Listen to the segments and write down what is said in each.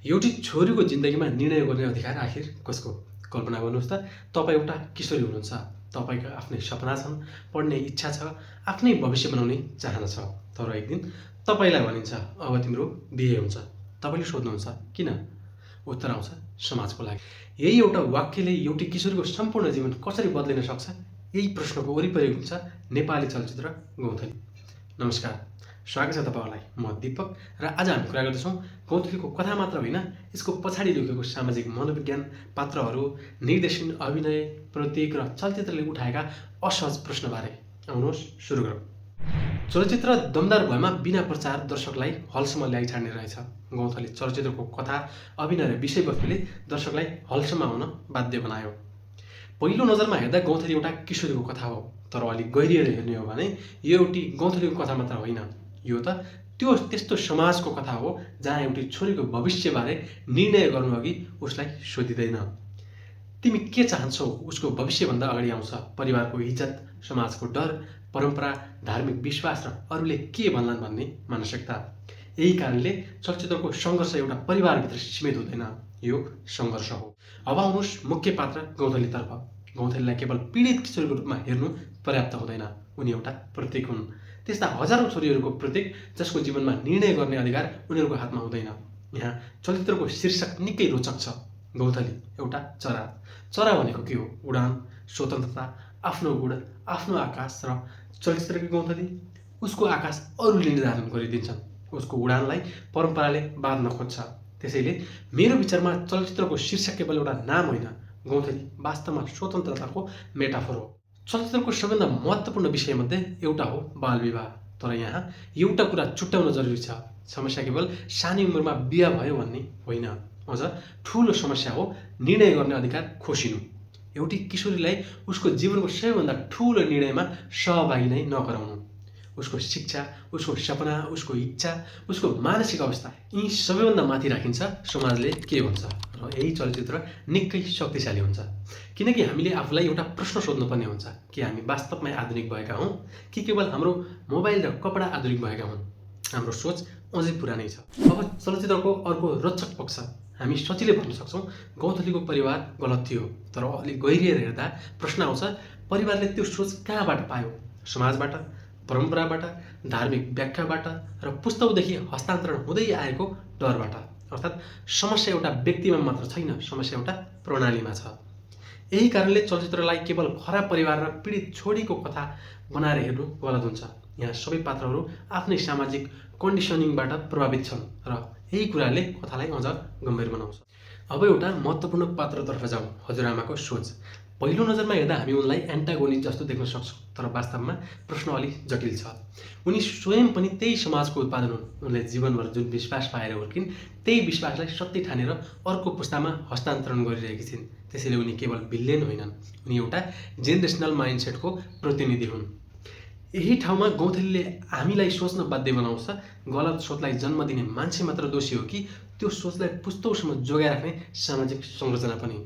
एउटी छोरीको जिन्दगीमा निर्णय गर्ने अधिकार आखिर कसको? कल्पना गर्नुहोस् त, तपाईँ एउटा किशोरी हुनुहुन्छ। तपाईँका आफ्नै सपना छन्, पढ्ने इच्छा छ, आफ्नै भविष्य बनाउने चाहना छ। तर एक दिन तपाईँलाई भनिन्छ, अब तिम्रो बिहे हुन्छ। तपाईँले सोध्नुहुन्छ, किन? उत्तर आउँछ, समाजको लागि। यही एउटा वाक्यले एउटी किशोरीको सम्पूर्ण जीवन कसरी बदलिन सक्छ? यही प्रश्नको वरिपरि हुन्छ नेपाली चलचित्र गौँथली। नमस्कार, स्वागत छ तपाईँहरूलाई। म दीपक र आज हामी कुरा गर्दैछौँ गौँथलीको कथा मात्र होइन, यसको पछाडि लुकेको सामाजिक मनोविज्ञान, पात्रहरू, निर्देशन, अभिनय, प्रतीक र चलचित्रले उठाएका असहज प्रश्नबारे। आउनुहोस् सुरु गरौँ। चलचित्र दमदार भएमा बिना प्रचार दर्शकलाई हलसम्म ल्याइ छाड्ने रहेछ। गौँथली चलचित्रको कथा, अभिनय र विषयवस्तुले दर्शकलाई हलसम्म आउन बाध्य बनायो। पहिलो नजरमा हेर्दा गौँथली एउटा किशोरीको कथा हो, तर अलिक गहिरिएर हेर्ने हो भने यो एउटी गौँथलीको कथा मात्र होइन। यो त त्यस्तो समाजको कथा हो जहाँ एउटी छोरीको भविष्यबारे निर्णय गर्नुअघि उसलाई सोधिँदैन। तिमी के चाहन्छौ उसको भविष्यभन्दा अगाडि आउँछ परिवारको इज्जत, समाजको डर, परम्परा, धार्मिक विश्वास र अरूले के भन्लान् भन्ने मानसिकता। यही कारणले चलचित्रको सङ्घर्ष एउटा परिवारभित्र सीमित हुँदैन, यो सङ्घर्ष हो। अब आउनुहोस् मुख्य पात्र गौँथलीतर्फ। गौँथलीलाई केवल पीडित किशोरीको रूपमा हेर्नु पर्याप्त हुँदैन। उनी एउटा प्रतीक हुन्, त्यस्ता हजारौँ छोरीहरूको प्रतीक जसको जीवनमा निर्णय गर्ने अधिकार उनीहरूको हातमा हुँदैन। यहाँ चलचित्रको शीर्षक निकै रोचक छ, गौँथली एउटा चरा। चरा भनेको के हो? उडान, स्वतन्त्रता, आफ्नो गुण, आफ्नो आकाश। र चलचित्रकी गौँथली, उसको आकाश अरूले निर्धारण गरिदिन्छन्, उसको उडानलाई परम्पराले बाँध्न खोज्छ। त्यसैले मेरो विचारमा चलचित्रको शीर्षक केवल एउटा नाम होइन, गौँथली वास्तवमा स्वतन्त्रताको मेटाफोर हो। चलचित्रको सबैभन्दा महत्त्वपूर्ण विषयमध्ये एउटा हो बालविवाह। तर यहाँ एउटा कुरा छुट्याउन जरुरी छ, समस्या केवल सानै उमेरमा बिहा भयो भन्ने होइन, अझ ठुलो समस्या हो निर्णय गर्ने अधिकार खोसिनु। एउटी किशोरीलाई उसको जीवनको सबैभन्दा ठुलो निर्णयमा सहभागी नै नगराउनु। उसको शिक्षा, उसको सपना, उसको इच्छा, उसको मानसिक अवस्था, यी सबैभन्दा माथि राखिन्छ समाजले के भन्छ। र यही चलचित्र निकै शक्तिशाली हुन्छ, किनकि हामीले आफूलाई एउटा प्रश्न सोध्नुपर्ने हुन्छ, कि हामी वास्तवमै आधुनिक भएका हौँ कि केवल हाम्रो मोबाइल र कपडा आधुनिक भएका हुन्? हाम्रो सोच अझै पुरानै छ। अब चलचित्रको अर्को रोचक पक्ष, हामी सजिलै भन्न सक्छौँ गौँथलीको परिवार गलत थियो। तर अलिक गहिरिएर हेर्दा प्रश्न आउँछ, परिवारले त्यो सोच कहाँबाट पायो? समाजबाट, परम्पराबाट, धार्मिक व्याख्याबाट र पुस्तौँदेखि हस्तान्तरण हुँदै आएको डरबाट। अर्थात् समस्या एउटा व्यक्तिमा मात्र छैन, समस्या एउटा प्रणालीमा छ। यही कारणले चलचित्रलाई केवल खराब परिवार र पीडित छोरीको कथा बनाएर हेर्नु गलत हुन्छ। यहाँ सबै पात्रहरू आफ्नै सामाजिक कन्डिसनिङबाट प्रभावित छन् र यही कुराले कथालाई अझ गम्भीर बनाउँछ। अब एउटा महत्त्वपूर्ण पात्रतर्फ जाउँ, हजुरआमाको सोच। पहिलो नजरमा हेर्दा हामी उनलाई एन्टागोनिस्ट जस्तो देख्न सक्छौँ, तर वास्तवमा प्रश्न अलिक जटिल छ। उनी स्वयं पनि त्यही समाजको उत्पादन हुन्। उनले जीवनभर जुन विश्वास पाएर हुर्किन्, त्यही विश्वासलाई सत्य ठानेर अर्को पुस्तामा हस्तान्तरण गरिरहेकी छिन्। त्यसैले उनी केवल भिलेन होइनन्, उनी एउटा जेनरेसनल माइन्डसेटको प्रतिनिधि हुन्। यही ठाउँमा गौँथलीले हामीलाई सोच्न बाध्य बनाउँछ, गलत सोचलाई जन्म दिने मान्छे मात्र दोषी हो कि त्यो सोचलाई पुस्तौँसम्म जोगाइ राख्ने सामाजिक संरचना पनि?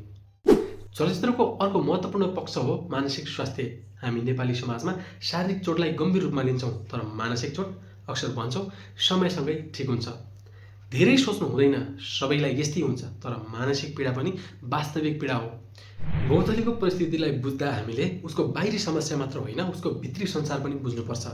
चलचित्रको अर्को महत्त्वपूर्ण पक्ष हो मानसिक स्वास्थ्य। हामी नेपाली समाजमा शारीरिक चोटलाई गम्भीर रूपमा लिन्छौँ, तर मानसिक चोट अक्सर भन्छौँ समयसँगै ठिक हुन्छ। धेरै सोच्नु हुँदैन, सबैलाई यस्तै हुन्छ, तर मानसिक पीडा पनि वास्तविक पीडा हो। गौँथलीको परिस्थितिलाई बुझ्दा हामीले उसको बाहिरी समस्या मात्र होइन, उसको भित्री संसार पनि बुझ्नुपर्छ।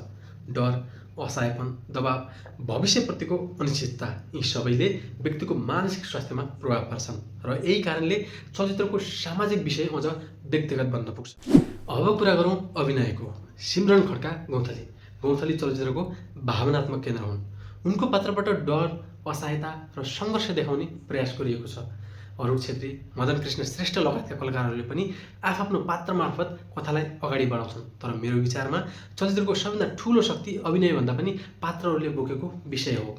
डर, असहायपन, दबाव, भविष्यप्रतिको अनिश्चितता, यी सबैले व्यक्तिको मानसिक स्वास्थ्यमा प्रभाव पार्छन् र यही कारणले चलचित्रको सामाजिक विषय अझ व्यक्तिगत बन्न पुग्छ। अब कुरा गरौँ अभिनयको। सिमरन खड्का गौँथली। गौँथली चलचित्रको भावनात्मक केन्द्र हुन्। उनको पात्रबाट डर, असहायता र सङ्घर्ष देखाउने प्रयास गरिएको छ। अरुण छेत्री, मदन कृष्ण श्रेष्ठ लगायतका कलाकारहरूले पनि आफ्नो पात्र मार्फत कथालाई अगाडि बढाउँछन्। तर मेरो विचारमा चलचित्रको सबैभन्दा ठुलो शक्ति अभिनयभन्दा पनि पात्रहरूले बोकेको विषय हो।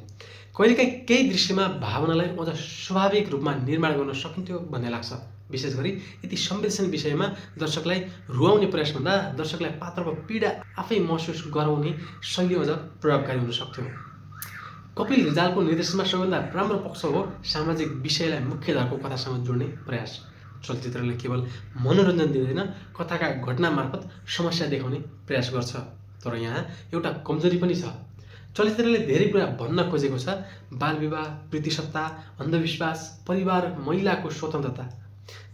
कहिलेकाहीँ केही दृश्यमा भावनालाई अझ स्वाभाविक रूपमा निर्माण गर्न सकिन्थ्यो भन्ने लाग्छ। विशेष गरी यति संवेदनशील विषयमा दर्शकलाई रुवाउने प्रयासभन्दा दर्शकलाई पात्रको पीडा आफै महसुस गराउने शैली अझ प्रभावकारी हुन सक्थ्यो। कपिल रिजालको निर्देशनमा सबैभन्दा राम्रो पक्ष हो सामाजिक विषयलाई मुख्यधारको कथासँग जोड्ने प्रयास। चलचित्रले केवल मनोरञ्जन दिँदैन, कथाका घटना मार्फत समस्या देखाउने प्रयास गर्छ। तर यहाँ एउटा कमजोरी पनि छ। चलचित्रले धेरै कुरा भन्न खोजेको छ। बालविवाह, प्रीतिसत्ता, अन्धविश्वास, परिवार, महिलाको स्वतन्त्रता,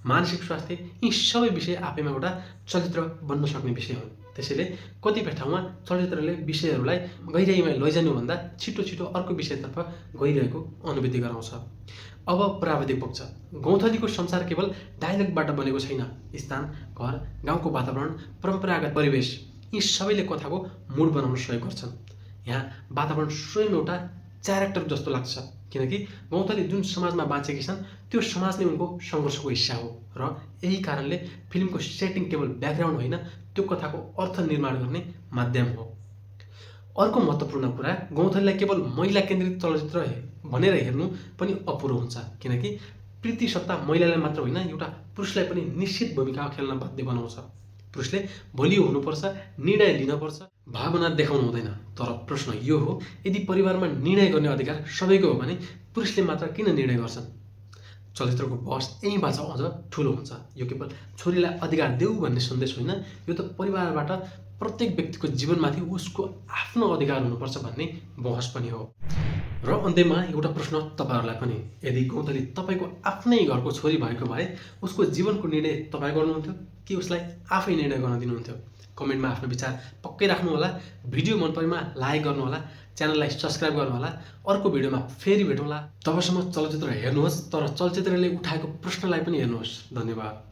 मानसिक स्वास्थ्य, यी सबै विषय आफैमा एउटा चलचित्र बन्न सक्ने विषय हुन्। त्यसैले कतिपय ठाउँमा चलचित्रले विषयहरूलाई गहिराइमा लैजानुभन्दा छिटो अर्को विषयतर्फ गइरहेको अनुभूति गराउँछ। अब प्राविधिक पक्ष। गौँथलीको संसार केवल डायलगबाट बनेको छैन। स्थान, घर, गाउँको वातावरण, परम्परागत परिवेश, यी सबैले कथाको मूड बनाउन सहयोग गर्छन्। यहाँ वातावरण स्वयं एउटा क्यारेक्टर जस्तो लाग्छ, किनकि गौँथली जुन समाजमा बाँचेकी छन् त्यो समाज नै उनको सङ्घर्षको हिस्सा हो र यही कारणले फिल्मको सेटिङ केवल ब्याकग्राउन्ड होइन, त्यो कथाको अर्थ निर्माण गर्ने माध्यम हो। अर्को महत्त्वपूर्ण कुरा, गौँथलीलाई केवल महिला केन्द्रित चलचित्र भनेर हेर्नु पनि अपुरो हुन्छ, किनकि प्रीतिसत्ता महिलालाई मात्र होइन, एउटा पुरुषलाई पनि निश्चित भूमिका खेल्न बाध्य बनाउँछ। पुरुषले बलियो हुनुपर्छ, निर्णय लिनुपर्छ, भावना देखाउनु हुँदैन। तर प्रश्न यो हो, यदि परिवारमा निर्णय गर्ने अधिकार सबैको हो भने पुरुषले मात्र किन निर्णय गर्छन्? चलचित्रको बहस यहीँबाट अझ ठुलो हुन्छ। यो केवल छोरीलाई अधिकार देऊ भन्ने सन्देश होइन, यो त परिवारबाट प्रत्येक व्यक्तिको जीवनमाथि उसको आफ्नो अधिकार हुनुपर्छ भन्ने बहस पनि हो। र अन्त्यमा एउटा प्रश्न तपाईँहरूलाई पनि, यदि गौँथली तपाईँको आफ्नै घरको छोरी भएको भए उसको जीवनको निर्णय तपाईँ गर्नुहुन्थ्यो कि उसलाई आफै निर्णय गर्न दिनुहुन्थ्यो? कमेन्टमा आफ्नो विचार पक्कै राख्नुहोला। भिडियो मन परेमा लाइक गर्नुहोला, च्यानललाई सब्सक्राइब गर्नुहोला। अर्को भिडियोमा फेरि भेटौँला। तबसम्म चलचित्र हेर्नुहोस्, तर चलचित्रले उठाएको प्रश्नलाई पनि हेर्नुहोस्। धन्यवाद।